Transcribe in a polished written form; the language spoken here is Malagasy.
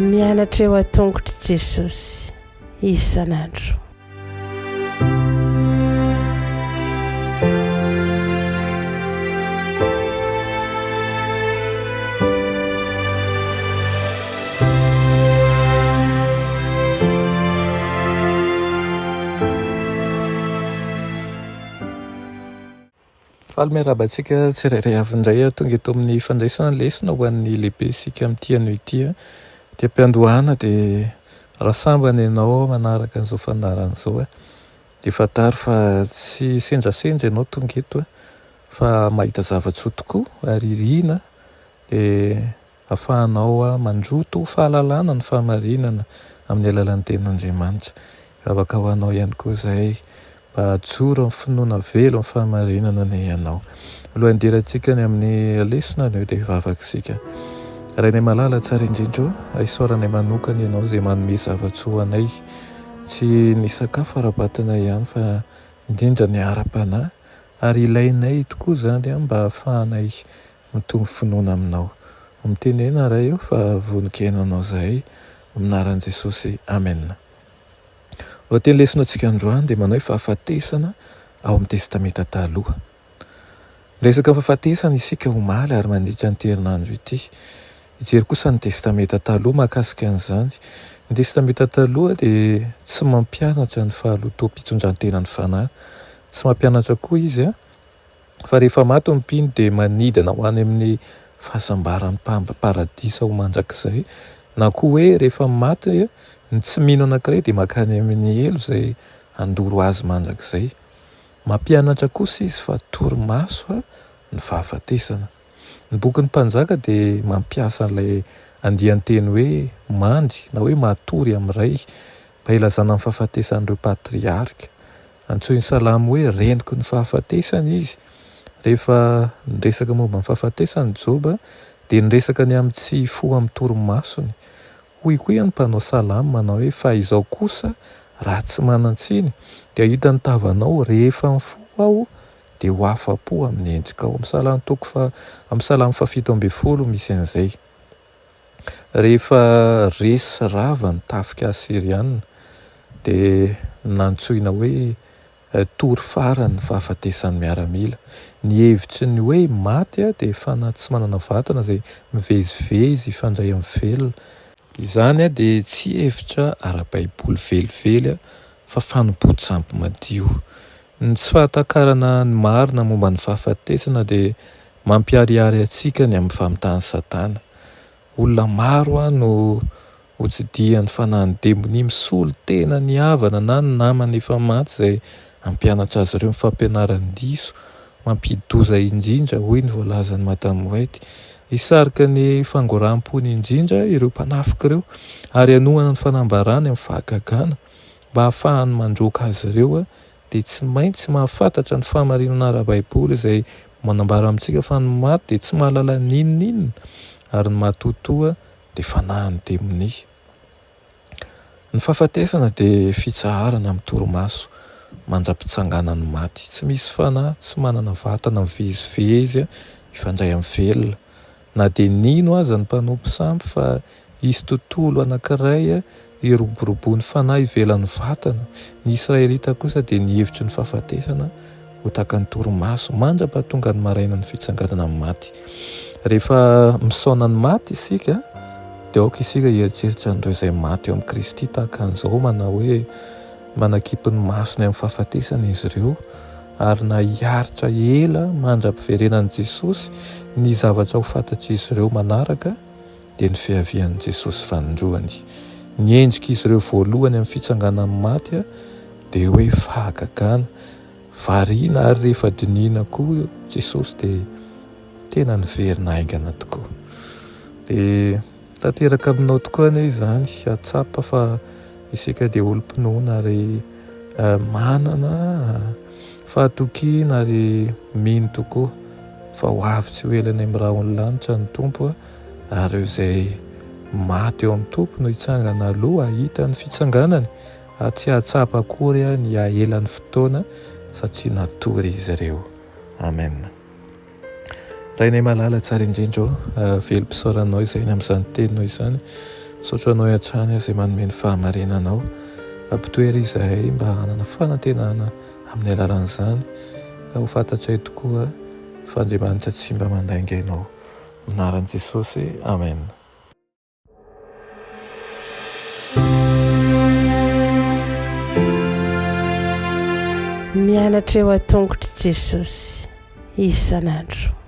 Mianatra eo an-tongotr'i Jesosy isan'andro. Faly miarahaba antsika tsirairay avy indray tonga eto amin'ny fandraisana lesona ho an'ny lehibe isika amin'ity anio ity. Aty am-piandohana dia raha sambany ianao manaraka an'izao fandaharana izao dia fantaro fa tsy sendrasendra ianao tonga eto fa mahita zava-tsoa tokoa ary irina dia ahafahanao mandroto fahalalana ny fahamarinana amin'ny alalan'ny tenin'Andriamanitra. Hivavaka ho anao ihany koa izahay mba hajoro amin'ny finoana velon'ny fahamarinana anie ianao. Alohan'ny hidirantsika ny amin'ny lesona anio dia hivavaka isika. Rainay malala tsara indrindra ô, isaoranay manokana ianao izay manome zava-tsoa ho anay, tsy ny sakafo ara-batana ihany fa indrindra ny ara-panahy ary ilainay tokoa izany mba hahafahanay Mitombo finoana aminao. Mitenena Ray o fa vonon-kihaino anao zahay Amin'ny anaran'i Jesosy Amen. Lohateny lesona antsika androany dia manao hoe fahafatesana ao amin'ny Testamenta Taloha. Niresaka fahafatesana isika omaly ary mandritra an'ity herinandro ity. Hijery kosa ny Testamenta Taloha mahakasika an'izany. Ny Testamenta Taloha dia tsy mampianatra ny fahalotoam-pitondran-tenan'ny fanahy. Tsy mampianatra koa izy Fa rehefa maty ny mpino dia manidina ho any amin'ny fahasambaran'ny paradisa ho mandrakizay, na koa hoe rehefa maty ny tsy mino anankiray dia mankany amin'ny helo izay handoro azy mandrakizay. Mampianatra kosa izy fa torimaso ny fahafatesana. Ny bokin'ny Mpanjaka dia mampiasa an'ilay andian-teny hoe mandry na hoe matory amin'ny Ray mba hilazana ny fahafatesan'ireo patriarka. Antsoin'ny Salamo hoe renoky ny fahafatesana izy. Rehefa niresaka momba ny fahafatesana i Joba, dia niresaka ny amin'ny tsy hifoha amin'ny torimasony. Hoy koa ny mpanao salamo manao hoe, Fa izao kosa, raha tsy manan-tsiny, dia hahita ny tavanao, rehefa mifoha aho, dia ho afa-po amin'ny endrikao. Amin'ny Salamo toko faha, amin'ny Salamo fahafito ambin'ny folo misy an'izay. Rehefa resy sy rava ny tafika asyriana dia nantsoina hoe tory farany ny fahafatesan'ny miaramila. Ny hevitry ny hoe maty dia fanahy tsy manana vatana izay mivezivezy hifandray amin'ny velona. Izany dia tsy hevitra ara-baiboly velively fa fanompoan-tsampy madio. Ny tsy fahatakarana ny marina momba ny fahafatesana dia Mampiharihary antsika ny amin'ny famitahan'i Satana. Olona maro no hotsidihan'ny fanahin'ny demonia misolo tena ny havana na ny namana efa maty izay hampianatra azy ireo ny fampianaran-diso mampidi-doza indrindra, hoy ny voalazan'i Madame White. Hisarika ny fangoraham-pony indrindra ireo mpanafika ireo ary hanohana ny fanambarany amin'ny fahagagana mba hahafahany mandroaka azy ireo dia tsy maintsy mahafantatra ny fahamarinana ara-baiboly izay manambara amintsika fa ny maty dia tsy mahalala n'inon'inona ary ny matoatoa dia fanahin'ny demonia. Ny fahafatesana dia fitsaharana amin'ny torimaso mandra-pitsanganan'ny maty. Tsy misy fanahy tsy manana vatana mivezivezy hifandray amin'ny velona. Na dia nino aza ny mpanompo sampy fa hisy tontolo anankiray hiroboroboan'ny fanahy ivelan'ny vatana, ny Israelita kosa dia nihevitry ny fahafatesana ho tahaka ny torimaso mandra-pahatonga ny marainan'ny fitsanganana amin'ny maty. Rehefa misaona ny maty isika, dia aoka isika hieritreritra an'ireo izay maty eo amin'i Kristy tahaka an'izao, manao hoe manakimpy ny masony amin'ny fahafatesana izy ireo, ary na hiaritra ela mandra-piverenan'i Jesosy ny zavatra ho fantatr'izy ireo manaraka dia ny fiavian'i Jesosy fanindroany. Ny endrik'izy ireo voalohany amin'ny fitsanganan'ny maty dia hoe fahagagana, variana ary rehefa dinihina koa Jesosy dia tena niverina haingana tokoa. Dia Tanteraka aminao tokoa anie izany, hahatsapa fa isika dia olom-pinoana ary manana fahatokiana ary mino tokoa fa ho avy tsy ho ela any amin'ny rahon'ny lanitra ny Tompo ary ireo izay maty eo amin'ny Tompo no hitsangana aloha hahita ny fitsanganany ary tsy hahatsapa akory ny hahelan'ny fotoana satria natory izy ireo. Amen. Rainay malala tsara indrindra ô, velom-pisaoranao izay ny amin'izany teninao izany. Misaotra anao hatrany izay manome ny fahamarinanao. Ampitoera izahay mba hanana fanantenana amin'ny alalan'izany ka ho fantatray tokoa fa Andriamanitra tsy mba mandainga ianao. Amin'ny anaran'i Jesosy, Amen. Mianatra eo an-tongotr'i Jesosy isan'andro.